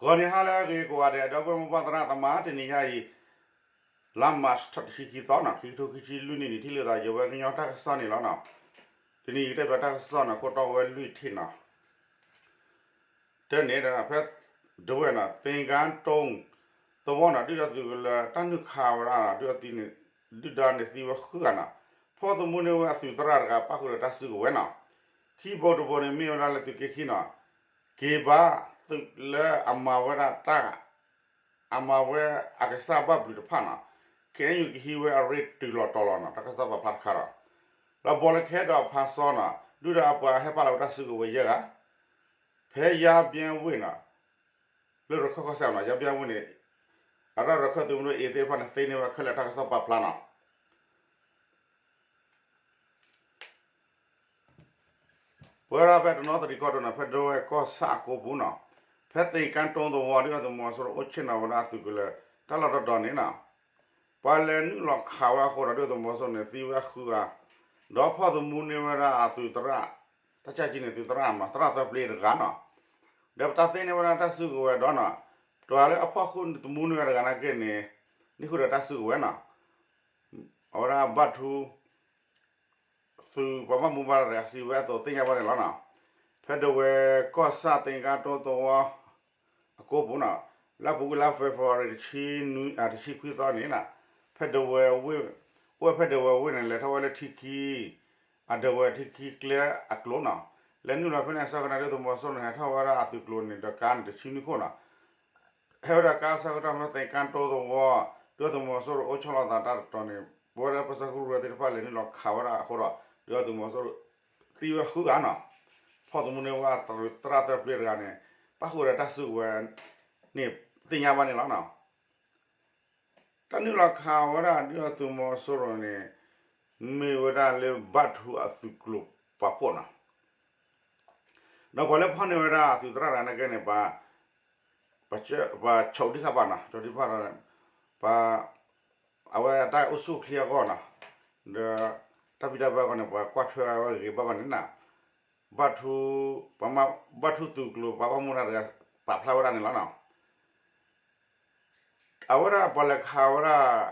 ဂီၤနံၤဟါလၢအဂ့ၤကိးဂၤဒဲး ဒီပုၢ်ဝဲၢ်မိၢ်ပၢ်သရၣ်သမါ တနံၤညါအံၤ လါမၢ်ၡး တဆံခံသီနီၤ ခံကထိခံဆံလွံၢ်နံၣ်န့ၣ် ထံၣ်လိာ်သးယဝဲကညီတၢ်ကစီၣ်န့ၣ်လီၤနီၤ. တနံၤအံၤကတဲဘၣ်တၢ်ကစီၣ်န့ၣ် ခိၣ်တီဝဲလွံၢ်ထံၣ်နီၤ. တၢ်န့ၣ်ဒီး ဖဲဒဝဲၢ်နီၤ သ့ၣ်ကါတိသဝီနီၤ ဒုၣ်ဒါသုးကလၢၤတၢ်နုာ်ခးဝဲဒၣ် ဒုၣ်ဒါန့ၣ်သံဝဲဃုဂၤနီၤ. ဖီၣ်သမူန့ၢ်ဝဲအသုးသရၣ်တဂၤ ပၣ်ဃုာ်ဒီးတၢ်စုကဝဲၤနီၤ. ခံဘိတဘိန့ၣ်မ့ၢ်ဝဲဒၣ်လၢသုးက့ခံနီၤ က့ၤဘါသုးလၢအမၤဝဲဒၣ်တၢ် အမၤဝဲအကစၢ်ဘၣ်ဘျုးတဖၣ်နီၤ ခဲအံၤကဟံးဝဲအရ့တုၤလီၤတီၤလီၤနီၤ တၢ်ကစီၣ်ပာ်ဖျါတခါဒီး ဒီးဘီလၢခဲဒီးဖးစီနီၤ ဒုၣ်ဒါအပှၤဟဲပာ်လီၤဝဲတၢ်စုကဝဲၤယဲၢ်ဂၤ ဖဲယါဘျဲဝ့ၢ်နီၤ လၢရခၢၣ်ကီၢ်စဲၣ်နီၤ ယါဘျဲဝ့ၢ်န့ၣ် အတၢ်ရခၢၣ်သုးမုၢ်ဒိၣ်အ့ၤသ့ၣ်တဖၣ်န့ၣ် သ့န့ၢ်ဝဲခဲလၢာ်တၢ်ကစီၣ်ပာ်ဖျါနီၤ. ပဝဲဒၣ်ဖဲတနီသရံၣ်ကီၢ်ဒိၣ်န့ၣ် ဖဲဒဝဲၢ်ကီၢ်ဆၣ်အကိပူၤနီၤ ဖဲသ့ၣ်ကါတိသဝီ ဒုၣ်ဒါသုးမီၤစိရိၤအိၣ်ဆ့ၣ်နီၤဝဲဒၣ်အသုးကလၢၤ တၢ်လီၢ်တတီၤန့ၣ်နီၤ ပှၤလဲၤနုာ်လီၤခးဝဲအဃိဒီး ဒုၣ်ဒါသုးမီၤစိရိၤန့ၣ် သံဝဲဃုဂၤ ဒီးဖီၣ်သမူန့ၢ်ဝဲဒၣ်အသုးသရၣ် တၢ်ကၢကံန့ၣ်သုးသရၣ်မး သရၣ်သၢပျ့တဂၤနီၤ ဒီးပတၢ်သ့န့ၢ်ဝဲဒၣ်တၢ်စုကဝဲၤဒီးနီၤ တဂၤလၢအဖီၣ်ဃုာ်သမူန့ၢ်ဝဲတဂၤနာ်က့န့ၣ် န့ၢ်ဃုာ်ဒီးတၢ်စုကဝဲၤနီၤ အဝဲဒၣ်ဘၣ်ထူ သုးပှၤဘၣ်မူဘၣ်ဒါတဂၤစံးဝဲအသိးသ့ၣ်ညါဘၣ်န့ၣ်လီၤနီၤ. ဖဲဒဝဲၢ်ကီၢ်ဆၣ်သ့ၣ်ကါတိသဝီ အကိပူၤနီၤ လၢအပူၤကွံာ်လါ February တဆံခွံသီန့ၣ်နီၤ ဖဲဒဝဲၢ်ဝ့ၢ် အိၣ်ဝဲဖဲဒဝဲၢ်ဝ့ၢ်န့ၣ် လဲၤထီၣ်ဝဲလၢထံခံ အဒဝဲၢ်ထံခံကျဲအကျိၤနီၤ လဲၤနုာ်လီၤဖဲန့ၣ်အဆၢကတီၢ် ဒုၣ်ဒါသုးမီၤစိရိၤန့ၣ် ဟဲထီၣ်ဝဲဒၣ်အသုးကျိၤန့ၣ် ဒီးကါန့ၣ်တဆံနွံခိၣ်နီၤ ဟဲဝဲဒၣ်ကါအဆၢကတီၢ်ဖဲသ့ၣ်ကါတိသဝီ ဒုၣ်ဒါသုးမီၤစိရိၤအိၣ်ဆီလီၤသးတၢ်တတီၤန့ၣ် ပဝဲဒၣ်ပၢဆှၢကရူၢ်သ့ၣ်တဖၣ်လဲၤနုာ်လီၤခးဝဲဒၣ်အဃိဒီး ဒုၣ်ဒါသုးမီၤစိရိၤသံဝဲဃုဂၤနီၤ ဖီၣ်သမူန့ၢ်ဝဲသရၣ်သၢပျ့တဂၤန့ၣ် ပၣ်ဃုာ်ဒီးတၢ်စုကဝဲၤန့ၣ် သ့ၣ်ညါဘၣ်န့ၣ်လီၤနီၤ. တၢ်နုာ်လီၤခးဝဲဒၣ်ဒုၣ်ဒါသုးမီၤစိရိၤန့ၣ် မ့ၢ်ဝဲဒၣ်လၢဘၣ်ထူအသုးကျိၤပာ်ဖှိၣ်နီၤ ဒီးပှၤလၢဖီၣ်န့ၢ်ဝဲဒၣ်အသုးသရၣ်တဂၤနာ်က့န့ၣ် ပှၤ ပှၤဆိးဒံးခါဘၣ်နီၤ ဆိးဒံးခါဘၣ် ပှၤ အဝဲအတၢ်အိၣ်ဆူၣ်အိၣ်ချ့အဂီၢ်နီၤ ဒီး တၢ်ဖံးတၢ်မၤအဂီၢ်န့ၣ် ပှၤကွၢ်ထွဲဝဲဂ့ၤဘၣ်ဘၣ်န့ၣ်နီၤ ဘၣ်ထူ ပှၤမၤ ဘၣ်ထူသုးကျိၤပှၤဘၣ်မူဘၣ်ဒါတဂၤ ပာ်ဖျါဝဲဒၣ်န့ၣ်လီၤနီၤ အဝဲဒၣ်ပှၤလဲၤခးဝဲဒၣ်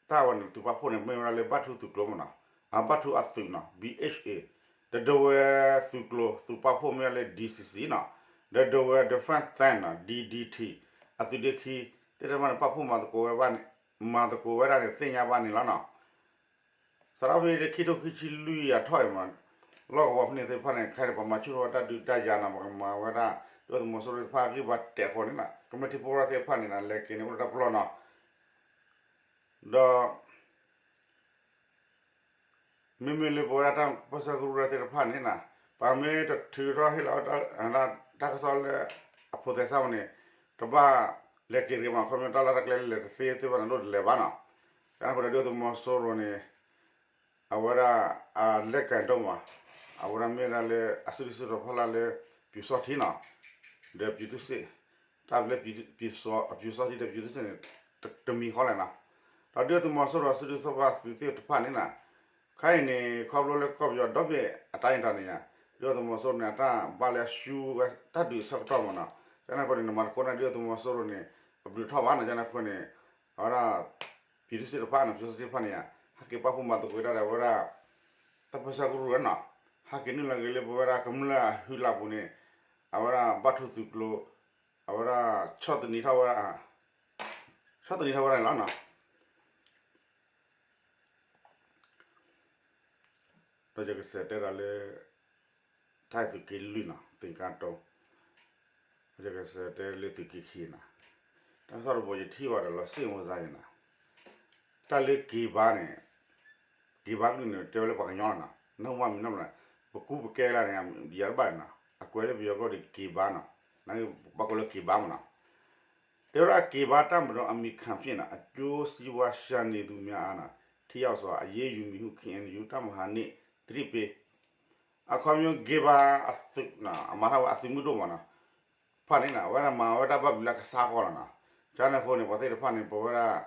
တၢ်ဝဲန့ၣ် သုးပာ်ဖှိၣ်န့ၣ် မ့ၢ်ဝဲဒၣ်လၢဘၣ်ထူသုးကျိၤမ့ၢ်နီၤ အဘၣ်ထူအသုးနီၤ ဘံၣ်ဢ့ၣ်ၡ်အ့ၣ် ဒီးဒဝဲၢ်သုးကျိၤ သုးပာ်ဖှိၣ်မ့ၢ်ဝဲလၢ ဒံၣ်စံၣ်စံၣ်နီၤ ဒီးဒဝဲၢ် defense နီၤ ဒံၣ်ဒံၣ်ထံၣ် အသုးဒ့ခံ သ့ၣ်တဖၣ်န့ၣ် ပာ်ဖှိၣ်မၤသကိးဝဲဘၣ်န့ၣ် မၤသကိးဝဲဒၣ်န့ၣ် သ့ၣ်ညါဘၣ်န့ၣ်လီၤနီၤ စးထီၣ်ဖဲခံကထိခံဆံလွံၢ်အံၤအထီၣ်အံၤမး လီၢ်ကဝီၤဖဲန့ၣ်သ့ၣ်တဖၣ်န့ၣ် ခဲအံၤန့ၣ် ပှၤမၤဆူၣ်ထီၣ်ဝဲတၢ်ဒုးတၢ်ယၤနီၤ ပကမၤဝဲဒၣ် ဒုၣ်ဒါသုးမီၤစိရိၤသ့ၣ်တဖၣ်ဂံၢ်ဘါတဲာ်ဃီန့ၣ်နီၤ ကမျၢၢ်ထံဖိကီၢ်ဖိသ့ၣ်တဖၣ်န့ၣ်နီၤ လဲၤက့ၤန့ၣ်အိၣ်ဒီးတၢ်ပလီၢ်နီၤ ဒီး မ့မ့ၢ်လၢပဝဲဒၣ်တၢ်ပၢဆှၢကရူၢ်သ့ၣ်တဖၣ်န့ၣ်နီၤ ပှၤမ့ၢ်တထုးထီၣ်ဟ့ၣ်လီၤတၢ်ကစီၣ်လၢအဖိးသဲစးမးန့ၣ် တဘၣ်လဲၤက့ၤတဂ့ၤမး ခီဖျိတၢ်လီၢ်တၢ်ကျဲလၢလဲၤတသ့သ့ၣ်တဖၣ်န့ၣ် လိၣ်တလဲၤဘၣ်နီၤ ကန့ၣ်အဃိဒီးဒုၣ်ဒါသုးမီၤစိရိၤန့ၣ် အဝဲဒၣ်အလဲၤက့ၤဒိၣ်မး အဝဲဒၣ်မ့ၢ်ဒၣ်လၢအစုဒုၣ်စုတီၤဖီလာ်လၢ ပျူစောထီးနီၤ ဒီးပျူသူစ့ၣ် တၢ်ဘျၢ ပျူစောထီးဒီးပျူသူစ့ၣ်န့ၣ် တမံၤဃီလဲၣ်နီၤ ဒီးဒုၣ်ဒါသုးမီၤစိရိၤစုဒုၣ်စုတီၤသုးသ့ၣ်တဖၣ်န့ၣ်နီၤ ခဲအံၤန့ၣ် ခီဖျိလၢကီၢ်ပယီၤဒီဘ့ၣ်အတၢ်အ့ၣ်တၢ်န့ၣ်ယါ ဒုၣ်ဒါသုးမီၤစိရိၤန့ၣ် အတၢ်ဘၣ်လၢအဆူဝဲတၢ်ဒုးအဆၢကတီၢ်မးနီၤ ကန့ၣ်အဃိန့ၣ် နမၤသကိးန့ၣ် ဒုၣ်ဒါသုးမီၤစိရိၤန့ၣ် အဘျုးထီၣ်ဘၣ်နီၤ ကန့ၣ်အဃိန့ၣ် အဝဲဒၣ် ပျူသူစ့ၣ်တဖၣ်နီၤ ပျူစောထီးတဖၣ်န့ၣ်ယါ ဟဲက့ၤပာ်ဖှိၣ်မၤသကိးတၢ်ဒီးအဝဲဒၣ် တၢ်ပၢဆှၢကရူၢ်နီၤ ဟဲက့ၤနုာ်လီၤက့ၤလၢပဝဲဒၣ်ကမျၢၢ်အဟံၣ်လၢ်ပူၤန့ၣ် အဝဲဒၣ်ဘၣ်ထူသုးကျိၤ အဝဲဒၣ် ဆီၣ်သနံးထီၣ်ဝဲဒၣ် ဆီၣ်သနံးထီၣ်ဝဲဒၣ်န့ၣ်လီၤနီၤ ဒီးယကစးတဲဒၣ်လၢ တၢ်သုးက့လွံၢ်နီၤ သ့ၣ်ကါတိ ယကစးတဲလၢသုးက့ခံနီၤ တၢ်ကစီၣ်တဘိယထံၣ်ဘၣ်ဒီးလီၤစ့ၣ်မူစါယနီၤ တၢ်လၢက့ၤဘါန့ၣ် က့ၤဘါကလုၢ်န့ၣ် တဲဝဲလၢပှၤကညီလီၤနီၤ နၢ်ဟူဘၣ်မံၤနီၤ ပကူပကဲလၢန့ၣ် ယၤတဘၣ်န့ၣ်နီၤ အကွဲးလၢပယီၤကျိာ်ဒီးက့ၤဘါနီၤ နဘၣ်ကိးလၢက့ၤဘါမးနီၤ တဲဝဲဒၣ်က့ၤဘါတပ်မတော်အမည်ခံဖြင့် အကျိုးစီးပွားရှာနေသူများအား ထိရောက်စွာအရေးယူမည်ဟု ခ့ဢၣ်ယူၣ် တပ်မဟာနှစ် သတိပေး အခီပညီက့ၤဘါအသုး အမၤထီၣ်ဝဲအသုးမုၢ်ဒိၣ်မးနီၤ ဖၣ်န့ၣ်နီၤ အဝဲဒၣ်မၤဝဲဒၣ်ဘၣ်ဘျုးလၢအကစၢ်အဂီၢ်လီၤနီၤ ကန့ၣ်အဃိန့ၣ် ပှၤသ့ၣ်တဖၣ်န့ၣ် ပဝဲဒၣ် ခ့ၣ်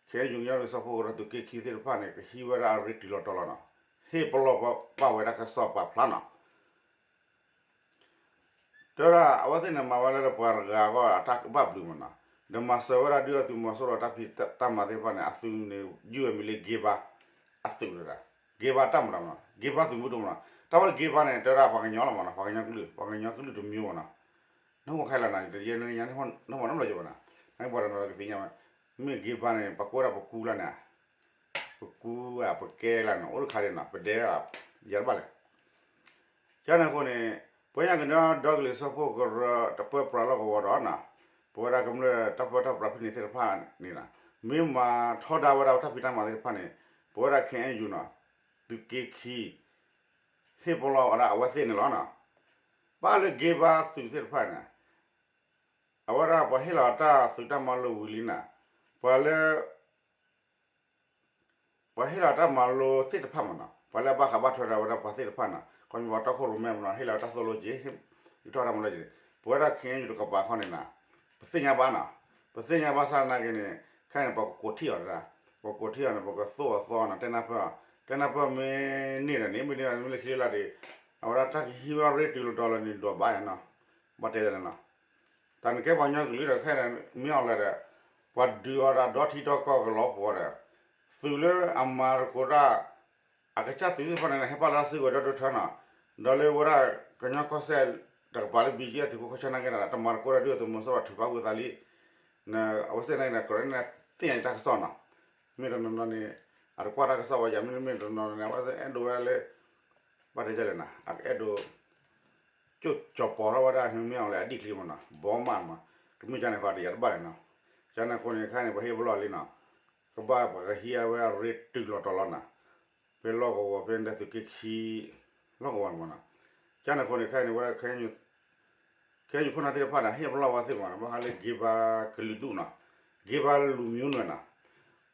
အဲၣ်ယူၣ် ကညီတၢ်ကစီၣ်ဖိဒီးသုးက့ခံသ့ၣ်တဖၣ်န့ၣ် ကဟံးဝဲဒၣ်အရ့တုၤလီၤတီၤလီၤနီၤ ဟ့ၣ်ပလီၢ်ဘၣ်ဝဲဒၣ်ကစီၣ်ပာ်ဖျါနီၤ တဲဝဲဒၣ် အဝဲသ့ၣ်န့ၣ်မၤဝဲလၢပှၤတဂၤအဂီၢ်အတၢ်ဘၣ်ဘျုးမ့ၢ်နီၤ, ဒီးမၤစၢၤဝဲဒၣ်ဒုၣ်ဒါသုးမီၤစိရိၤတၢ်ဖံးတၢ်မၤသ့ၣ်တဖၣ်န့ၣ် အသုးန့ၣ် ယုၢ်ဝဲမံၤလၢ Gay Bar အသုးဒၣ်, Gay Bar တၢ်မၤတၢ်မ့ၢ်နီၤ, Gay Bar သုးမုၢ်ဒိၣ်မ့ၢ်နီၤ, တၢ်ဝဲလၢ Gay Bar န့ၣ် တဲဝဲဒၣ်ပှၤကညီလီၤမ့ၢ်နီၤ, ပှၤကညီကလုာ် ပှၤကညီကလုာ်တမံၤမ့ၢ်နီၤ, နၢ်ဟူခဲလၢာ်နီၤ, ယဲန့ၣ်ညါန့ၣ် နၢ်ဟူနီတဘျီယဘၣ်နီၤ, နပှၤတနီၤကသ့ၣ်ညါဝဲ, မ့ၢ် Gay Bar န့ၣ် ပှၤကိးဝဲဒၣ်ပကူလၢန့ၣ်, ပကူဧါ ပကဲလၢန့ၣ် အိၣ်တခါဒ်နီၤ, ပဒဲဧါ, ယၤတဘၣ်လဲၣ် ကန့ၣ်အဃိန့ၣ် ပဝဲညါကညီဒီကလုာ်စၢဖှိၣ်ကရၢ တပၢပြးလီၢ်ကဝီၤဒီးနီၤ, ပဝဲဒၣ်ကမျၢၢ်တၢ်ပၢတၢ်ပြးဖဲန့ၣ်သ့ၣ်တဖၣ်န့ၣ်နီၤ, မ့ၢ်မၤထီဒါဝဲဒၣ်တၢ်ဖံးတၢ်မၤသ့ၣ်တဖၣ်န့ၣ်, ပဝဲဒၣ် ခ့ၣ်အဲၣ်ယူၣ် နီၤ, သုးက့ခံ ဟ့ၣ်ပလီၢ်ဝဲဒၣ်အဝဲသ့ၣ်န့ၣ်လီၤနီၤ, ဘၣ်လၢ Gay Bar သုးသ့ၣ်တဖၣ်န့ၣ် အဝဲဒၣ်ပှၤဟ့ၣ်လီၤတၢ်သုးတၢ်မၤလိဝံၤလံနီၤ, ပှၤလၢ ပှၤဟ့ၣ်လီၤတၢ်မၤလိသ့ၣ်တဖၣ်မ့ၢ်နီၤ, ပှၤလၢအဘၣ်ဃးဘၣ်ထွဲဒီးဝဲဒၣ်ပှၤသ့ၣ်တဖၣ်နီၤ, ခီပညီပှၤတီခိၣ်ရိၣ်မဲမ့ၢ်နီၤ, ဟ့ၣ်လီၤတၢ်သိၣ်လိက့ၤ, ဟ့ၣ်ထီၣ်တၢ်မၤလိက့ၤ, ပဝဲဒၣ် ခ့ၣ်အဲၣ်ယူၣ် တကပၤခီန့ၣ်နီၤ, ပသ့ၣ်ညါဘၣ်နီၤ, ပသ့ၣ်ညါဘၣ်ဆၣ်သနာ်က့န့ၣ် ခဲအံၤန့ၣ် ပကကိးထံၣ်အီၤတဒၣ်, ပကကိးထံၣ်အီၤန့ၣ် ပကသိၣ်အီၤသီနီၤ, တဲနၢ်ပၢၢ်, တဲနၢ်ပၢၢ်မ့ၢ်န့ၢ်ဒီးန့ၣ် မ့ၢ်န့ၢ်ဒီးန့ၣ် မ့ၢ်လၢခံလၢ်လၢ်ဒီး အဝဲဒၣ်တၢ်ကဟံးဝဲရ့တုၤလီၤတီၤလီၤန့ၣ် ဒွးဘၣ်ယၤနီၤ, ဘၣ်တဲယၤန့ၣ်နီၤ တၢ်နကဲပှၤကညီကလုာ်ဒီးခဲအံၤန့ၣ် မ့ၢ်အီၤလဲၣ်ဒီး ပှၤဒုးအီၤဒီးဒီထံဒီကီၢ်ကလီၤပှီၤဒီး သုးလၢအမၤသကိးတၢ် အကစၢ်သုးသ့ၣ်တဖၣ်န့ၣ် ဟဲပာ်လီၤတၢ်စုကဝဲၤဒီဒိၣ်ထၢနီၤ, ဒီးလၢဝဲဒၣ်ကညီကီၢ်စဲၣ် တကပၤလၢ ဘံကၠံအသုးခိၣ်ခီၣ်ဆၢနာ်က့ဒီး တမၤသကိးတၢ်ဒုၣ်ဒါသုးမီၤစိရိၤထုးဖးဝံသးလံ, အဝဲသ့ၣ်န့ၣ် ကရၢန့ၣ်သ့ၣ်ညါတၢ်ကစီၣ်နီၤ, မ့ၢ်တနီၤနီၤန့ၣ် အတကွၢ်တၢ်ကစီၣ်ဝဲယၤ မ့တမ့ၢ်တနီၤနီၤန့ၣ် အဝဲသ့ၣ်အဲၣ်ဒိးဝဲဒၣ်လၢ ဘၣ်တဲလဲၣ်နီၤ အကအဲၣ်ဒိး ကၠိၣ်ကၠီၤပီၤထီၣ်ဝဲဒၣ် မ့ၢ်အီၤလဲၣ် အဒံၣ်ချံမ့ၢ်နီၤ ဘီမးမး, ကမ့ၢ်ကန့ၣ်ဃီဒီးယၤတဘၣ်လဲၣ်နီၤ, ကန့ၣ်အဃိန့ၣ် ခဲအံၤန့ၣ် ပှၤဟ့ၣ်ပလီၢ်လံနီၤ, ကဘၣ်ပှၤကဟံးအဝဲအရ့တုၤလီၤတီၤလီၤနီၤ, ဖဲလီၢ်ကဝီၤဖဲဒၣ်သုးက့ခံ လီၢ်ကဝီၤန့ၣ်မ့ၢ်နီၤ, ကန့ၣ်အဃိန့ၣ် ခဲအံၤန့ၣ် ဝဲဒၣ် ခဲအံၤခိၣ်နၢ်သ့ၣ်တဖၣ်န့ၣ် ဟ့ၣ်ပလီၢ်ဝဲသ့ၣ်မ့ၢ်နီၤ ဘၣ်ဃးလၢ က့ဘါကလုာ်ဒူၣ်နီၤ, က့ဘါလူမျိုးနွယ်နီၤ,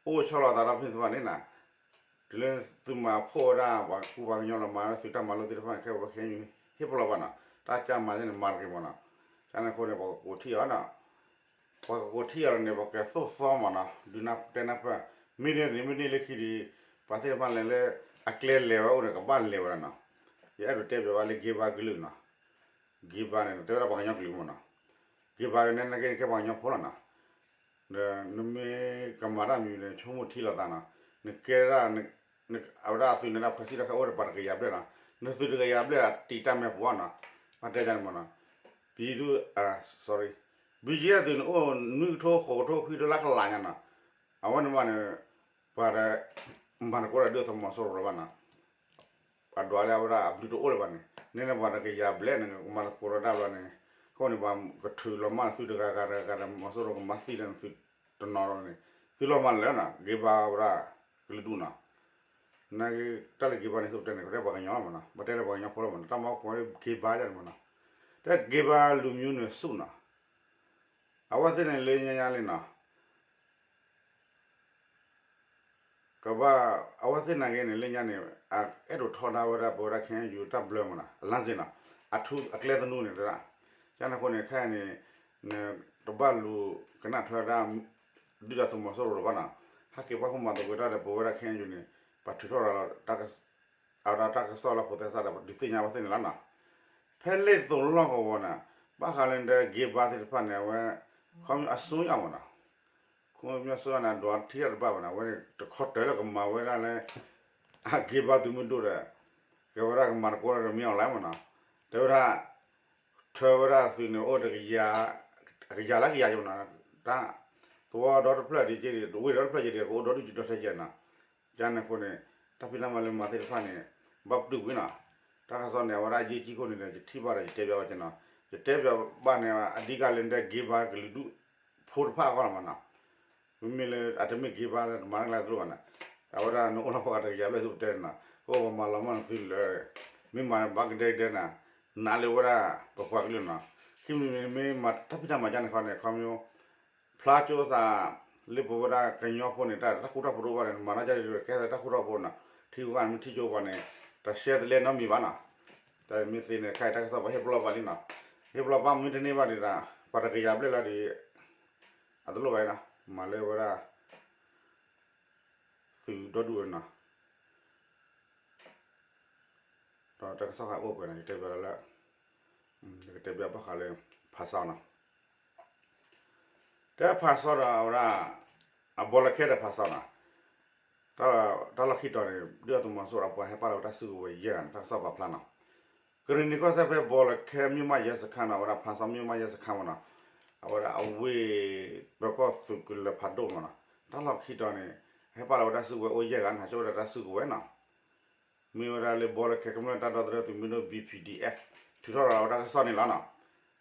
အိၣ်ဆီလီၤသးဒီဖျၢၣ်သ့ၣ်တဖၣ်န့ၣ်နီၤ, တုၤလၢသုမၤဖှိၣ်ဝဲဒၣ် ပှၤကူပှၤကညီလီၤမၤသုးတၢ်မၤလိသ့ၣ်တဖၣ်န့ၣ် ခဲအံၤပှၤ ခဲအံၤဟ့ၣ်ပလီၢ်ဘၣ်နီၤ, တၢ်ကၢ်မၤန့ၣ်မၤတဂ့ၤမ့ၢ်နီၤ, ကန့ၣ်အဃိန့ၣ် ပှၤကကိးထံၣ်အီၤနီၤ ပှၤကကိးထံၣ်အီၤန့ၣ် ပှၤကသိၣ်သီမ့ၢ်နီၤ ဒုးနၢ်တဲနၢ်ပၢၢ်, မ့ၢ်န့ၣ်န့ၣ် မ့ၢ်န့ၢ်လၢခံဒီး ပှၤသ့ၣ်တဖၣ်လဲၤလၢ အကျဲလဲၤဝဲအိၣ်န့ၣ် ကဘၣ်လဲၤဝဲဒၣ်နီၤ, ယအဲၣ်ဒိးတဲပၠးဘၣ်လၢ က့ဘါကလုာ်နီၤ, က့ဘါန့ၣ် တဲဝဲဒၣ်ပှၤကညီကလုာ်မ့ၢ်နီၤ, က့ဘါန့ၣ်နာ်က့န့ၣ် ကဲပှၤကညီဖိလီၤနီၤ, ဒီးနမ့ၢ်ကမၤတၢ်မံၤန့ၣ် ဆိကမိၣ်ထံလီၤသးနီၤ, နကဲဒၣ် အဝဲဒၣ်အသုးန့ၣ်ဒၣ် ဖှဲးစံၣ်တၢ်ခဲအိၣ်ဒီးပှၤတကယၤဘျဲၣ်နီၤ, နသုးတကယၤဘျဲၣ်အတံာ်တၢ်မဲာ်ပူၤအီၤနီၤ, ဘၣ်တဲန့ၣ်မ့ၢ်နီၤ, ပံဒု sorry, ဘံကၠံအသုးန့ၣ်အိၣ်နွံကထိဃိးကထိခွံကထိလၢ ကလးညါနီၤ, အဝဲန့ၣ်ဘၣ်န့ၣ် ပှၤဒီး မၤသကိးတၢ်ဒုၣ်ဒါသုးမီၤစိရိၤလၢၤဘၣ်နီၤ, ပှၤဒွးလၢအဝဲဒၣ်အဘျုးတအိၣ်လၢၤဘၣ်န့ၣ် နဲန့ၣ်ပှၤတကယၤဘျဲၣ်န့ၣ် ကမၤသကိးဒီးတၢ်ဘျီန့ၣ်, အဃိန့ၣ် ပှၤကထုးလီၤမၢ်သုးတဂၤဂၤတဂၤဂၤဒီး မီၤစိရိၤကမၤသံဒီးသုးတနီၤန့ၣ်, သုးလီၤမၢ်လၢာ်နီၤ က့ဘါဝဲဒၣ် ကလုာ်ဒူၣ်နီၤ, နာ်က့ တၢ်လၢက့ဘါန့ၣ် သုးပတဲန့ၣ် ကတဲပှၤကညီလီၤမ့ၢ်နီၤ, ပတဲလၢပှၤကညီဖိလီၤမ့ၢ်နီၤ, တၢ်မၤအိၣ်ခိးလၢက့ဘါယါန့ၣ်မ့ၢ်နီၤ, တဲက့ဘါလူမျိုးနွယ်စုနီၤ, အဝဲသ့ၣ်န့ၣ်လၢညါညါလံနီၤ ကဘၣ် အဝဲသ့ၣ်နာ်က့န့ၣ် လၢညါန့ၣ် အအဲၣ်ဒိးထီဒါဝဲဒၣ် ပဝဲဒၣ် ခဲအံၤယူၤ တၢ်ဘျၢမ့ၢ်နီၤ အလါစ့ၣ်နီၤ အထူအကျဲသနူန့ၣ် တဒၣ်, ကန့ၣ်အဃိန့ၣ် ခဲအံၤန့ၣ် နတဘၣ်လူၤကနၣ်ထွဲဒၣ် ဒုၣ်ဒါသုးမီၤစိရိၤလၢၤဘၣ်နီၤ, ဟဲက့ၤပှၢ်ဃုမၤသကိးတၢ်ဒီး ပဝဲဒၣ် ခဲအံၤယူၤန့ၣ် ပှၤထုးထီၣ်ရၤလီၤ အဝဲဒၣ်တၢ်ကစီၣ်လၢဖိသဲစးဒီး ဒုးသ့ၣ်ညါဝဲသ့ၣ်န့ၣ်လီၤနီၤ, ဖဲလ့ၣ်သိးလီၢ်ကဝီၤန့ၣ် ဘၣ်ဃးလၢဒဲက့ဘါသ့ၣ်တဖၣ်န့ၣ် အဝဲ ခီပညီအစိယါမ့ၢ်နီၤ, ခီပညီအစိယါန့ၣ် အဒွးထံၣ်တၢ်တဘၣ်ဘၣ်နီၤ, အဝဲန့ၣ် တခီတၢၢ်လၢကမၤဝဲဒၣ်လၢ အက့ဘါသုးမုၢ်ဒိၣ်ဒီး ကဲဝဲဒၣ်ကမၤသကိးဒီးမ့ၢ်အီၤလဲၣ်မ့ၢ်နီၤ, တဲဝဲဒၣ် ထၢဝဲဒၣ်သုးန့ၣ် အိၣ်တကယၤ အကယၤလၢကယၤယမ့ၢ်နီၤ, တၢ် သဝီဒီတဖျၢၣ်ဒ်က့ဒီး တဝ့ၢ်ဒီတဖျၢၣ်က့ဒီး ကအိၣ်ဒီဒူၣ်ဒီထၢကဲနီၤ, ကန့ၣ်အဃိန့ၣ် တၢ်ဖံးတၢ်မၤလၢမၤသ့ၣ်တဖၣ်န့ၣ် ဘၣ်ပတုာ်ကွံာ်နီၤ, တၢ်ကစီၣ်န့ၣ် အဝဲဒၣ်အရေးကြီးခိၣ်န့ၣ်ဒီး ယထံၣ်ဘၣ်ဒီး ယတဲပၠးဝဲကနီၤ, ယတဲပၠးဘၣ်န့ၣ် အဓိကလၢဒဲက့ဘါကလုာ်ဒူၣ်ဖိတဖၣ်အဂီၢ်လီၤမ့ၢ်နီၤ, မ့မ့ၢ်လၢအတမ့ၢ်က့ဘါလၢတမၤတၢ်ကျါတလိၣ်ဘၣ်န့ၣ်, အဝဲဒၣ်နအိၣ်လၢပှၤတကယၤဘျဲၣ်သုးပတဲန့ၣ်နီၤ, ကအိၣ်ပှၤမၤလီၤမၢ်နသုလၢာ်, မ့ၢ်မၤဘၣ်ကဒဲကဒဲန့ၣ်, နာ်လၢဝဲဒၣ်ပပှၤကလုာ်နီၤ, ခံမံၤမ့ၢ်မ့ၢ်မၤတၢ်ဖံးတၢ်မၤကန့ၣ်ခီန့ၣ် ခီမ့ၢ် ဖျါကၠိသး လၢပဝဲဒၣ်ကညီဖိန့ၣ် တၢ်တၢ်ဃူတၢ်ဖိးတအိၣ်ဘၣ်န့ၣ် မၤတၢ်ကဒ်ဒီးကဲသးတၢ်ဃူတၢ်ဖိးနီၤ, ထံဂုၤကီၢ်ဂၤမ့ၢ်ထံၣ်ကၠိပှၤန့ၣ် တရှဲတလဲနီတမံၤဘၣ်နီၤ, တၢ်မ့ၢ်သ့န့ၣ် ခဲအံၤတၢ်ကစီၣ်ပှၤဟ့ၣ်ပလီၢ်ဘၣ်လံနီၤ, ဟ့ၣ်ပလီၢ်ဘၣ်မ့ၢ်တန့ၢ်ဘၣ်ဒီး ပှၤတကယၤဘျဲၣ်လီၤဒီး အတလိၣ်ဘၣ်နီၤ, မၤလၢဝဲဒၣ် သုးဒီဒူၣ်ဝဲနီၤ, ဒီးတၢ်ကစီၣ်ဟးအိၣ်ပှဲၤန့ၣ် ယတဲပၠးလၢ ကတဲဘၣ်ဃးလၢ ဖၣ်စီနီၤ, တဲဖၣ်စီဒီးအဝဲဒၣ် အဘီလၢခဲဒီးဖၣ်စီနီၤ, တၢ်လီၢ်ခံတီၤန့ၣ် ဒုၣ်ဒါသုးမီၤစိရိၤအပှၤဟဲပာ်လီၤဝဲတၢ်စုကဝဲၤယဲၢ်ဂၤန့ၣ် တၢ်ကစီၣ်ပာ်ဖျါနီၤ, ကရံၣ်နံၤကီၢ်စဲၣ်ဖဲဘီလၢခဲ မြို့မရဲစခန်းနီၤ, အဝဲဒၣ်ဖၣ်စီ မြို့မရဲစခန်းမ့ၢ်နီၤ, အဝဲဒၣ်အဝ့ၢ် ပၢၤကီၢ်သုးကလၢၤဖးဒိၣ်မ့ၢ်နီၤ, တၢ်လီၢ်ခံတီၤန့ၣ် ဟဲပာ်လီၤဝဲတၢ်စုကဝဲၤအိၣ်ယဲၢ်ဂၤန့ၣ် ဟးဆှၢဝဲဒၣ်တၢ်စုကဝဲၤနီၤ မ့ၢ်ဝဲဒၣ်လၢဘီလၢခဲကမျၢၢ်တၢ်ဒီသဒၢသုးမုၢ်ဒိၣ် ဘီပီၣ်ဒံၣ်အဲၣ် ထုးထီၣ်လီၤဝဲတၢ်ကစီၣ်န့ၣ်လီၤနီၤ,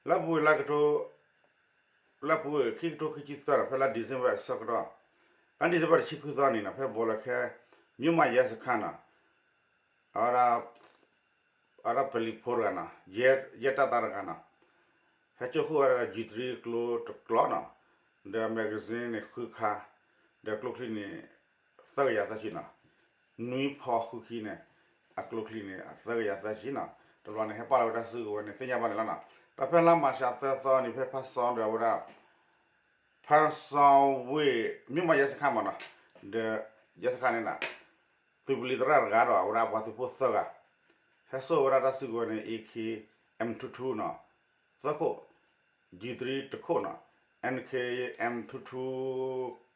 လၢပူၤဝ့ၢ်လါကထိ လၢပူၤဝ့ၢ်ခံကထိခံဆံသၢနီၤ ဖဲလါ December အဆၢကတီၢ်, လါ December တဆံဃုသီန့ၣ်နီၤ ဖဲဘီလၢခဲ မြို့မရဲစခန်းနီၤ အဝဲဒၣ် အဝဲဒၣ်ပလံၤဖိတဂၤနီၤ, ရဲတပ်သားတဂၤနီၤ, ဟဲကၠိဃုာ်ဝဲဒၣ် G three ကျိတကျိနီၤ, ဒီး magazine န့ၣ်ဃုခါ, ဒီးကျိချံန့ၣ် သၢကယၤသၢဆံနီၤ, နွံဖီဃုခံန့ၣ် အကျိချံန့ၣ် သၢကယၤသၢဆံနီၤ, တဘျီန့ၣ် ဟဲပာ်လီၤဝဲတၢ်စုကဝဲၤန့ၣ် သ့ၣ်ညါဘၣ်န့ၣ်လီၤနီၤ, ဒီးဖဲလါမၢ်ၡးသၢသီန့ၣ် ဖဲဖၣ်စီဒီးအဝဲဒၣ် ဖၣ်စီဝ့ၢ် မြို့မရဲစခန်းမ့ၢ်နီၤ, ဒီး ရဲစခန်းန့ၣ်နီၤ သုးပလံၤသရၣ်တဂၤဒီး အဝဲဒၣ်ပှၤသုးဖိသၢဂၤ, ဟဲစိာ်ဝဲဒၣ်တၢ်စုကဝဲၤန့ၣ် AK M two twoနီၤ, သၢခိၣ်, G three တခိၣ်နီၤ, NK M two two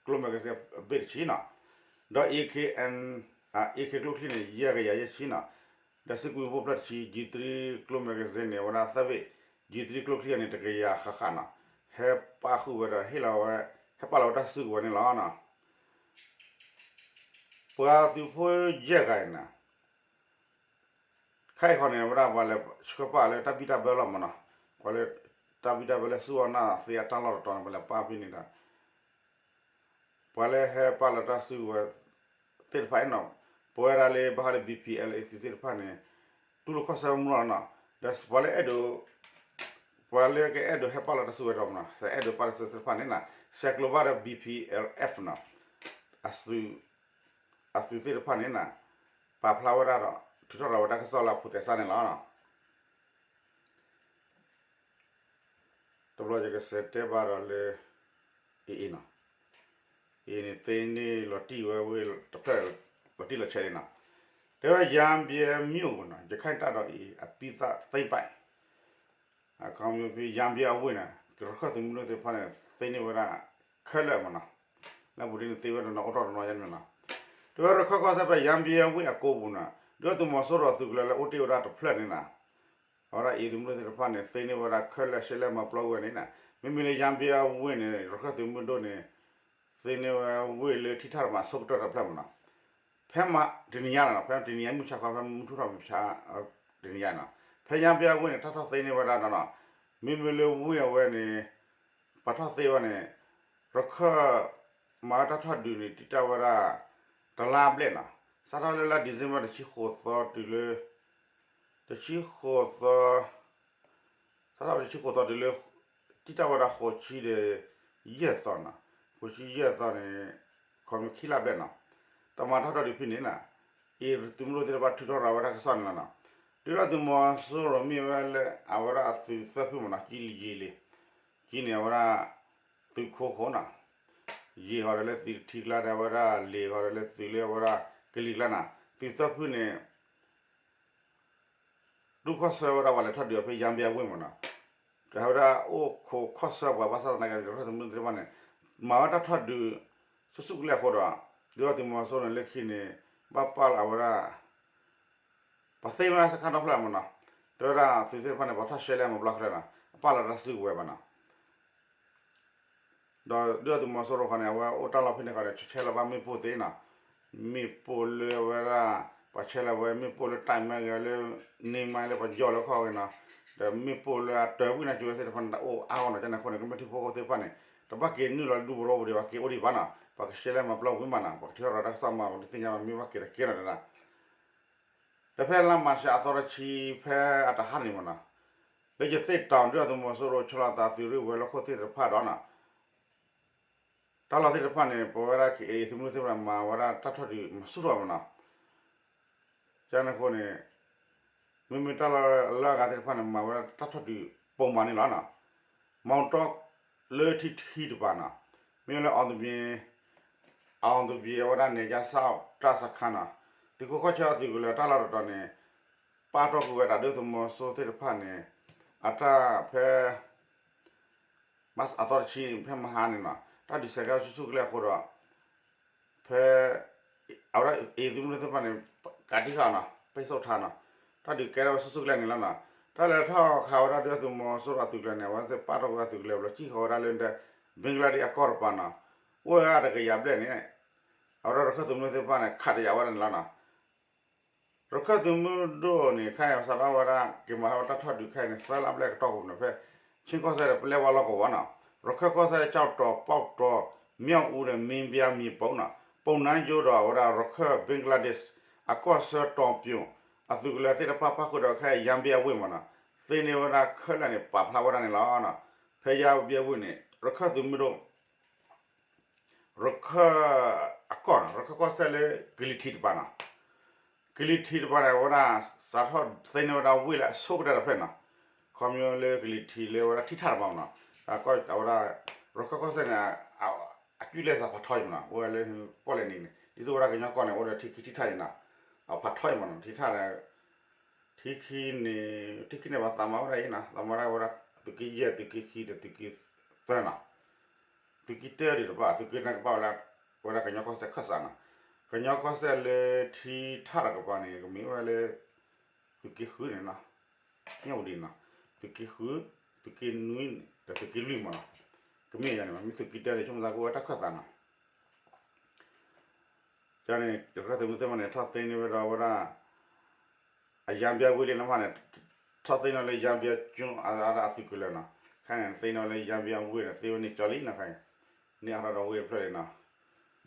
ကျိ magazine အဘ့ၣ်တဆံနီၤ, ဒီး AK, AK ကျိချံန့ၣ် ယဲၢ်ကယၤယဲၢ်ဆံနီၤ, ဒီးစ့ၢ်ကီးဘိၣ်ဖျၢၣ်တဆံ G three ကျိ magazine န့ၣ် အဝဲဒၣ်သၢဘ့ၣ်, G three ကျိချံန့ၣ် တကယၤဃၣ်ဃၣ်နီၤ, ဟဲပာ်ဃုာ်ဝဲဒီးဟ့ၣ်လီၤဝဲ, ဟဲပာ်လီၤဝဲတၢ်စုကဝဲၤန့ၣ်လီၤနီၤ ပှၤသုးဖိယဲၢ်ဂၤအံၤန့ၣ်, ခဲအံၤဃီန့ၣ် အဝဲဒၣ်ပှၤလဲၤဆှၢပာ်လၢတၢ်ဘံၣ်တၢ်ဘၢလီၤမ့ၢ်နီၤ, ပှၤလၢ တၢ်ဘံၣ်တၢ်ဘၢလၢဆူၣ်အီၣ်နၢ်သ့အတၢ်လီၢ်တတီၤန့ၣ် ပှၤလဲၤပာ်ဖဲန့ၣ်ဒီး ပှၤလၢဟဲပာ်လီၤတၢ်စုကဝဲၤသ့ၣ်တဖၣ်အံၤနီၤ, ပဝဲဒၣ်လၢဘၣ်ဃးလၢ ဘီပီၣ်အဲလ်အ့ သုးသ့ၣ်တဖၣ်န့ၣ် တူၢ်လိာ်ခီၣ်ဆၢမုၢ်လီၤနီၤ, ဒီးပှၤလၢအဲၣ်ဒိး ပှၤလၢကအဲၣ်ဒိးဟဲပာ်လီၤတၢ်စုကဝဲၤဒီးမ့ၢ်နီၤ, စးအဲၣ်ဒိးပာ်လီၤတၢ်စုကဝဲၤသ့ၣ်တဖၣ်န့ၣ်နီၤ, ဆဲးကျိးဘၣ်ဒီး ဘီပီၣ်အဲလ်အ့ နီၤ, အသုးသ့ၣ်တဖၣ်န့ၣ်နီၤ, ပာ်ဖျါဝဲဒၣ်ဒီး ထုးထီၣ်လီၤဝဲတၢ်ကစီၣ်လၢအဖိးသဲစးန့ၣ်လီၤ. တဘျီယကစံးတဲဘၣ်ဒီးလၢ အံၤအံၤနီၤ, အံၤန့ၣ်သ့န့ၢ်လီၤတံၢ်ဝဲဝ့ၢ်တဖျၢၣ် လီၤတံၢ်လီၤဆဲးလံနီၤ, တဲဝဲ ရမ်းဗြဲမြို့နီၤ ရခိုင်တပ်တော် AA အပြီးသတ်သိမ်းပိုက် အခီပညီ ရမ်းဗြဲအဝ့ၢ်န့ၣ် ရခၢၣ်သုးမုၢ်ဒိၣ်သ့ၣ်တဖၣ်န့ၣ် သ့န့ၢ်ဝဲဒၣ်ခဲလၢာ်မ့ၢ်နီၤ, လၢပူၤဒ်န့ၣ်သ့ဝဲတနီၤအိၣ်ထီၣ်တနီၤယါန့ၣ်မ့ၢ်နီၤ, တဲဝဲရခၢၣ်ကီၢ်စဲၣ်ဖဲ ရမ်းဗြဲအဝ့ၢ်အကိးပူၤန့ၣ် ဒုၣ်ဒါသုးမီၤစိရိၤသုးကလၢၤလၢအိၣ်တ့ၢ်ဝဲဒၣ်တဖျၢၣ်န့ၣ်နီၤ, အဝဲဒၣ်အံၤသုးမုၢ်ဒိၣ်သ့ၣ်တဖၣ်န့ၣ် သ့န့ၢ်ဝဲဒၣ်ခဲလၢာ်ရှဲလဲၣ်မၤပျီဝဲန့ၣ်နီၤ, မ့မ့ၢ်လၢရမ်းဗြဲအဝ့ၢ်န့ၣ် ရခၢၣ်သုးမုၢ်ဒိၣ်န့ၣ် သ့န့ၢ်ဝဲဝ့ၢ်လၢထံထၣ်တမၤဆိကတၢၢ်တဖျၢၣ်မ့ၢ်နီၤ, ဖဲမးတနံၤညါနီၤ ဖဲတနံၤညါမုၢ်ဆါခီ ဖဲမုၢ်ထူၣ်ထီၣ်မုၢ်ဆါ တနံၤညါနီၤ, ဖဲရမ်းဗြဲအဝ့ၢ်န့ၣ် တၢ်ထီၣ်သ့န့ၢ်ဝဲဒၣ်ဒီးနီၤ, မ့မ့ၢ်လၢဝ့ၢ်အဝဲန့ၣ် ပှၤထီၣ်သ့ဝဲန့ၣ် ရခၢၣ် မၤဝဲတၢ်ထီၣ်ဒုးန့ၣ် တံာ်တာ်ဝဲဒၣ် တလါဘျဲၣ်နီၤ, စးထီၣ်လၢလါ December တဆံဃိးသီတုၤလၢ တဆံဃိးသီ စးထီၣ်တဆံဃိးသီတုၤလၢ တံာ်တာ်ဝဲဒၣ်ဃိးဆံဒီးယဲၢ်သီနီၤ, ဃိးဆံယဲၢ်သီန့ၣ် ခီမ့ၢ်ခံလါဘျဲၣ်နီၤ, တၢ်မၤထီၣ်ထီၣ်ဒုးဖဲန့ၣ်နီၤ, အံၤသုးမုၢ်ဒိၣ်သ့ၣ်တဖၣ်ထုးထီၣ်ရၤဝဲတၢ်ကစီၣ်န့ၣ်လီၤနီၤ, ဒုၣ်ဒါသုးမီၤစိရိၤမ့ၢ်ဝဲလၢအဝဲဒၣ်အသုးသၢဖုမ့ၢ်နီၤ, ကံလံယံၤလံ, ကံန့ၣ်အဝဲဒၣ် သုးခိခိၣ်နီၤ, ယံၤဃီဒီးလၢသုးတထံကျါဒီးအဝဲဒၣ်လံၤဃီဒီးလၢသုးလၢအဝဲဒၣ်ကလံၤကျါနီၤ, သုးသၢဖုန့ၣ် တူၢ်ခီၣ်ဆၢဝဲဒၣ်ပှၤလဲၤထီၣ်ဒုးအီၤဖဲရမ်းဗြဲအဝ့ၢ်မ့ၢ်နီၤ, တဟဲဝဲဒၣ်အိၣ်ခိးခီၣ်ဆၢပှၤဘၣ်ဆၣ်သနာ်က့ ရခၢၣ်သုးမုၢ်ဒိၣ်သ့ၣ်တဖၣ်န့ၣ် မၤဝဲတၢ်ထီၣ်ဒုး ဆူၣ်ဆူၣ်ကလဲာ်အဃိဒီး ဒုၣ်ဒါသုးမီၤစိရိၤန့ၣ်လၢခံန့ၣ် ဘၣ်ပာ်လီၤအဝဲဒၣ် ပှၤသ့ဝဲဒၣ်စခါနီတဖျၢၣ်မ့ၢ်နီၤ, တဲဝဲဒၣ်သုးသ့ၣ်တဖၣ်န့ၣ် ပှၤထီၣ်ရှဲလဲၣ်မၤပျီခဲလၢာ်နီၤ, အပာ်လီၤတၢ်စုကဝဲၤဘၣ်နီၤ ဒီးဒုၣ်ဒါသုးမီၤစိရိၤဃီန့ၣ် အဝဲအိၣ်တၢ်လီၢ်ဖဲန့ၣ်ဃီဒီး ဆဲးလီၤဘၣ်မ့ၣ်ပိၢ်သ့နီၤ, မ့ၣ်ပိၢ်လၢအဝဲဒၣ် ပှၤဆဲးလီၤဝဲမ့ၣ်ပိၢ်လၢတၢ်မဲဂ့ၤလၢ န့ၢ်မါလၢပှၤယီၢ်လၢခီၣ်ဂ့ၤနီၤ, ဒီးမ့ၣ်ပိၢ်လၢအတၢၤဝံၣ်နၤကၠိဝဲသ့ၣ်တဖၣ်န့ၣ် တၢ်အိၣ်အါဂီၢ်နီၤ, ကန့ၣ်အဃိန့ၣ် ကမျၢၢ်ထံဖိကီၢ်ဖိသ့ၣ်တဖၣ်န့ၣ် တဘၣ်က့ၤနုာ်လီၤဒူပရိပူၤဒီး ပှၤက့ၤအိၣ်ဒံးဘၣ်နီၤ, ပှၤကရှဲလဲၣ်မၤပျီဝံၤမးနီၤ, ပှၤကထံၣ်ထီၣ်ရၤတၢ်ကစီၣ်မး ပှၤတသ့ၣ်ညါဘၣ်မ့ၢ်ဘၣ်က့ၤဒီးကဲနီၤတဒၣ် ဒီးဖဲလါမၢ်ၡးအသီတဆံဖဲအတဟါန့ၣ်မ့ၢ်နီၤ, လၢယသ့ၣ်တီၤဒုၣ်ဒါသုးမီၤစိရိၤဆှၢလီၤသးသုးရ့ၣ်ဝဲၤလီၢ်ခိၣ်သ့ၣ်တဖၣ်ဒီးနီၤ, တၢ်လီၢ်သ့ၣ်တဖၣ်န့ၣ် ပဝဲဒၣ် က့ၤအ့ သုးမုၢ်သ့ၣ်တဖၣ်မၤဝဲဒၣ်တၢ်ထီၣ်ဒုးမၤဆူၣ်ထီၣ်မ့ၢ်နီၤ, ကန့ၣ်အဃိန့ၣ် မ့မ့ၢ်တၢ်လီၢ်လၢအဂၤသ့ၣ်တဖၣ်န့ၣ် မၤဝဲဒၣ်တၢ်ထီၣ်ဒုးပိာ်မၤန့ၣ်လီၤနီၤ, မီတီလၢထံထံတပၤနီၤ, မ့ၢ်လၢ အောင်သပြေ အဝဲဒၣ်န့ၣ် ကၠၢ်စၣ်တၢ်စခါနီၤ, သုးခိၣ်ခီၣ်ဆၢအသုးကလၢၤတၢ်လီၢ်တတီၤန့ၣ် ပာ်တီၢ်ကွံာ်ဝဲဒၣ်ဒုၣ်ဒါသုးမီၤစိရိၤသ့ၣ်တဖၣ်န့ၣ် အတၢ်ဖဲ မၢ်အသီတဆံဖဲမဟါန့ၣ်နီၤ တၢ်ဒုးဆဲးကဲထီၣ်ဆူၣ်ဆူၣ်ကလဲာ်အဃိဒီး ဖဲ အဝဲဒၣ်အ့ၣ်သုးမုၢ်သ့ၣ်တဖၣ်န့ၣ် ကးတံၢ်ဃာ်နီၤ ပိတ်ဆို့ထားနီၤ တၢ်ဒုးကဲထီၣ်ဝဲဆူၣ်ဆူၣ်ကလဲာ်န့ၣ်လီၤနီၤ တၢ်လဲၤထီၣ်ခးဝဲဒၣ်ဒုၣ်ဒါသုးမီၤစိရိၤအသုးကလၢၤန့ၣ် အဝဲသ့ၣ်ပာ်ထီၣ်ကွံာ်အသုးကလၢၤဘျီ စံၣ်ဃီၤဝဲဒၣ်လၢ Bangladesh အကီၢ်တပၤနီၤ အိၣ်ဝဲဒၣ်တကယၤဘျဲၣ်န့ၣ် အဝဲဒၣ်ရခၢၣ်သုးမုၢ်သ့ၣ်တဖၣ်န့ၣ် ခးတယာ်ဝဲဒၣ်န့ၣ်လီၤနီၤ ရခၢၣ်သုးမုၢ်ဒိၣ်န့ၣ် ခဲအံၤစးထီၣ်ဝဲဒၣ် က့ၤမၤထီၣ်ဝဲတၢ်ထီၣ်ဒုးခဲအံၤန့ၣ် သၢလါဘျဲၣ်ကတီၢ်ပူၤန့ၣ် ဖဲ ခၠ့ၣ်ကီၢ်စဲၣ်ဒီးပလဲဝါလီၢ်ကဝီၤနီၤ ရခၢၣ်ကီၢ်စဲၣ် ကၠီၣ်တီၤ ပီၣ်တီၤ မၠၣ်အူဒီး မ့ၢ်ဘံယါမံၤပိၣ်နီၤ ပိၣ်နါယိဒီးအဝဲဒၣ်ရခၢၣ် Bangladesh အကီၢ်ဆၢတီၤပၠိၣ် အသုးကလၢၤသ့ၣ်တဖၣ်ပၣ်ဃုာ်ဒီးခဲအံၤ ယါဘံယါဝ့ၢ်မးနီၤ သ့န့ၢ်ဝဲဒၣ်ခဲလၢာ်န့ၣ် ပာ်ဖျါဝဲဒၣ်န့ၣ်လီၤ. ဖဲယါဘံယါဝ့ၢ်န့ၣ် ရခၢၣ်သုးမုၢ်ဒိၣ် ရခၢၣ်အကီၢ်နီၤ ရခၢၣ်ကီၢ်စဲၣ်လၢ ကလံၤထံးတပၤနီၤ ကလံၤထံးတပၤန့ၣ် အဝဲဒၣ်စးထီၣ်သ့န့ၢ်ဝဲဒၣ်ဝ့ၢ်လၢအဆိကတၢၢ်တဖျၢၣ်နီၤ ခီဖျိလၢကလံၤထံးလၢဝဲဒၣ်ထံထၣ်တပၤမးနီၤ အဝဲဒၣ် ရခၢၣ်ကီၢ်စဲၣ်န့ၣ် အကုၢ်လဲၤသးဖးထီအံၤမးနီၤ အိၣ်ဝဲလၢပီၣ်လဲၣ်နံၤန့ၣ် ဒ်သိးဝဲဒၣ်ကညီကီၢ်န့ၣ် အိၣ်ဒီးထံခံထံထၣ်အံၤနီၤ အဖးထီအံၤမးနီၤ ထံထၣ်န့ၣ် ထံခံန့ၣ် ထံခံန့ၣ်ပှၤသးမၤဝဲဒၣ်အံၤနီၤ သးမၤဝဲဒၣ်ဝဲဒၣ် သုးက့ယဲၢ် သုးက့ခံဒီးသုးက့သၢနီၤ သုးက့တၢဒံးတပၤ သုးက့န့ၣ်ကဘၣ်ဝဲဒၣ် ဝဲဒၣ်ကညီကီၢ်စဲၣ်ခၢၣ်စးနီၤ ကညီကီၢ်စဲၣ်လၢထံထၣ်တကပၤန့ၣ် ကမ့ၢ်ဝဲလၢ သုးက့ဃုန့ၣ်နီၤ မၠၣ်ဝတံၤနီၤ သုးက့ဃု သုးက့နွံ ဒီးသုးက့လွံၢ်မးနီၤ ကမ့ၢ်ယၤန့ၣ် မ့ၢ်သုးက့တၢန့ၣ် ဆိကမိၣ်သးကအိၣ်ဝဲတၢ်ခၢၣ်သးနီၤ ကန့ၣ် ရခၢၣ်သုးမုၢ်သ့ၣ်တဖၣ်န့ၣ် ထီၣ်သ့န့ၢ်ဝဲဒၣ်ဝဲဒၣ် အယါဘံယါဝ့ၢ်လၢနဖၣ်န့ၣ် ထီၣ်သ့န့ၢ်လၢယါဘံယါကၠိအသုးကလၢၤနီၤ ခဲအံၤန့ၣ် သ့န့ၢ်လၢယါဘံယါဝ့ၢ်န့ၣ် သ့ဝဲန့ၣ်ကၠီလံနီၤ ခဲအံၤ န့ၢ်အါထီၣ်ဒီးဝ့ၢ်တဖျၢၣ်လံ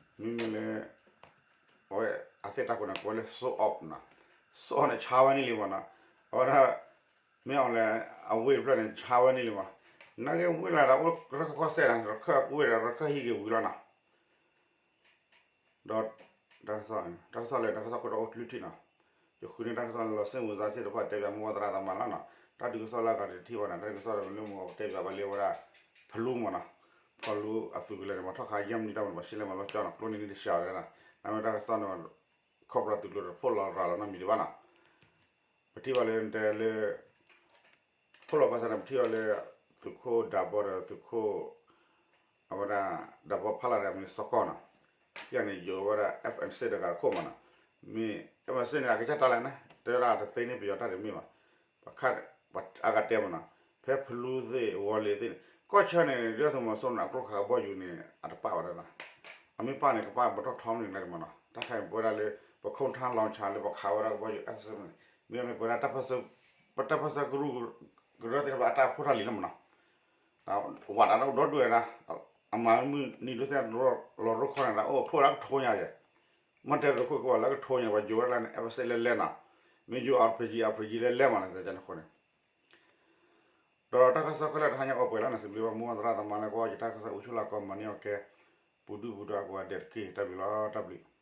နီၤ မ့မ့ၢ်လၢ အဝဲအသ့ၣ်တၢ်ကိးန့ၣ် ကိးဝဲလၢ Sool Op နီၤ Sool Op န့ၣ် ဆါဝဲန့ၣ်လံမးနီၤ အဝဲဒၣ် မ့ၢ်အီၤလဲၣ် အဝ့ၢ်တဖျၢၣ်န့ၣ် ဆါဝဲန့ၣ်လံမး နာ်က့ဝ့ၢ်လၢဒီးအိၣ်ရခၢၣ်ကီၢ်စဲၣ်ဒီး ရခၢၣ်ဝ့ၢ်ဒီး ရခၢၣ်ဟံၣ်က့ၤဝံၤလီၤနီၤ ဒီး တၢ်ကစီၣ် တၢ်ကစီၣ်လၢ တၢ်ကစီၣ်ခိၣ်ဒီအိၣ်လွံၢ်ထံၣ်နီၤ ယဃုန့ၢ်တၢ်ကစီၣ်လၢလီၤစ့ၣ်မုၢ်စါစ့ၣ်တဖၣ်တဲပၠးမိၢ်သရၣ်သမါလီၤနီၤ တၢ်ဒုးကစီၣ်လၢအဂၤတထံၣ်ဘၣ်နီၤ တၢ်ဒုးကစီၣ်လၢမ့ၢ်လၢမ့ၢ်ပတဲပၠးဘၣ်လၢဝဲဒၣ် ဖလူမးနီၤ ဖလူအသုးကလၢၤန့ၣ် မၤထီၣ်ခးယဲၢ်မံၤတၢ်မး ပှၤရှဲလဲၣ်မၤလီၤကၠီနီၤ ကျိန့ၢ်န့ၣ်တစှၤဝဲဒၣ် နမ့ၢ်တၢ်ကစီၣ်န့ၣ် ခီၣ်ပရၢသုးကျိၤတဖှိၣ်လီၤရၤလီၤနီတမံၤဒံးဘၣ်နီၤ ပထံၣ်ဘၣ်လၢတဲလၢ ဖှိၣ်လီၤဘၣ်ဆၣ်န့ၣ် ပထံၣ်ဘၣ်လၢ သုးခိၣ်ဒးဘီဒီးသုးခိၣ် အဝဲဒၣ် ဒးဘီဖးလၢ်ဒီးမ့ၢ်စီၤကီၢ်နီၤ ခံဂၤန့ၣ် ယိးဝဲဒၣ် F N C တဂၤတခိၣ်မးနီၤ မ့ၢ် F N C န့ၣ် အကစၢ်တၢ်လဲၣ်န့ၣ် တဲဝဲဒၣ်တသ့န့ၢ်ပယီၤတၢ်တမ့ၢ်ဘၣ် ပခါ အဂၤတဲမးနီၤ ဖဲဖလူသ့ၣ် ဝီၤလ့ၤသ့ၣ်န့ၣ် ကီၢ်ဆၢန့ၣ် ဒုၣ်ဒါသုးမီၤစိရိၤန့ၣ် အကျိခးကဘီယူၤန့ၣ် အတပာ်ဝဲဒၣ်နီၤ အမ့ၢ်ပာ်န့ၣ် ကပာ်ဘၣ်ထီၣ်ထီမနုၤန့ၣ်မးနီၤ တၢ်ခါအံၤပဝဲဒၣ်လၢ ပခိၣ်ထါလီၤဆါလၢပခးဝဲဒၣ်ကဘီယူၤ F N C န့ၣ် မ့ၢ်မ့ၢ်ပဝဲဒၣ် ပတၢ်ပၢၢ်ဆၢကရူၢ် ကရၢသ့ၣ်တဖၣ်အတၢ်ဖိတၢ်လံၤလီၤမးနီၤ ဝးတၢ်ဒီဒူၣ်ဝဲဒၣ် အမၤမုၢ်နံၤဒိၣ်သ့ၣ် လီၤရိၣ်ခီန့ၣ်ဒၣ် အိၣ်ဖျိဝဲဒၣ်ကထိညါယဲၢ် မ့ၢ်တဲတခိၣ်ကဝဲလၢကထိညါ ပှၤယိးဝဲဒၣ်လၢန့ၣ် F S A လဲၤလဲၤနီၤ မ့ၢ်ယိး R P G R P G လဲၤလဲၤမးန့ၣ် တၢ်န့ၣ်အဃိန့ၣ် ဒီးတၢ်ကစီၣ်ခဲလၢာ်တဟါညါအိၣ်ပှဲၤလီၤန့ၣ် စံးဘျုးဘၣ်မိၢ်သရၣ်သမါလၢကွၢ်ယတၢ်ကစီၣ် အိၣ်ဆူၣ်လၢကီၢ်မၤန့ၢ်အီၤကဲ ပူၤဒုၣ်ပူၤဒါကိးဂၤဒဲးတက့ၢ် တၢ်ဘျုးလီၤ တၢ်ဘျုး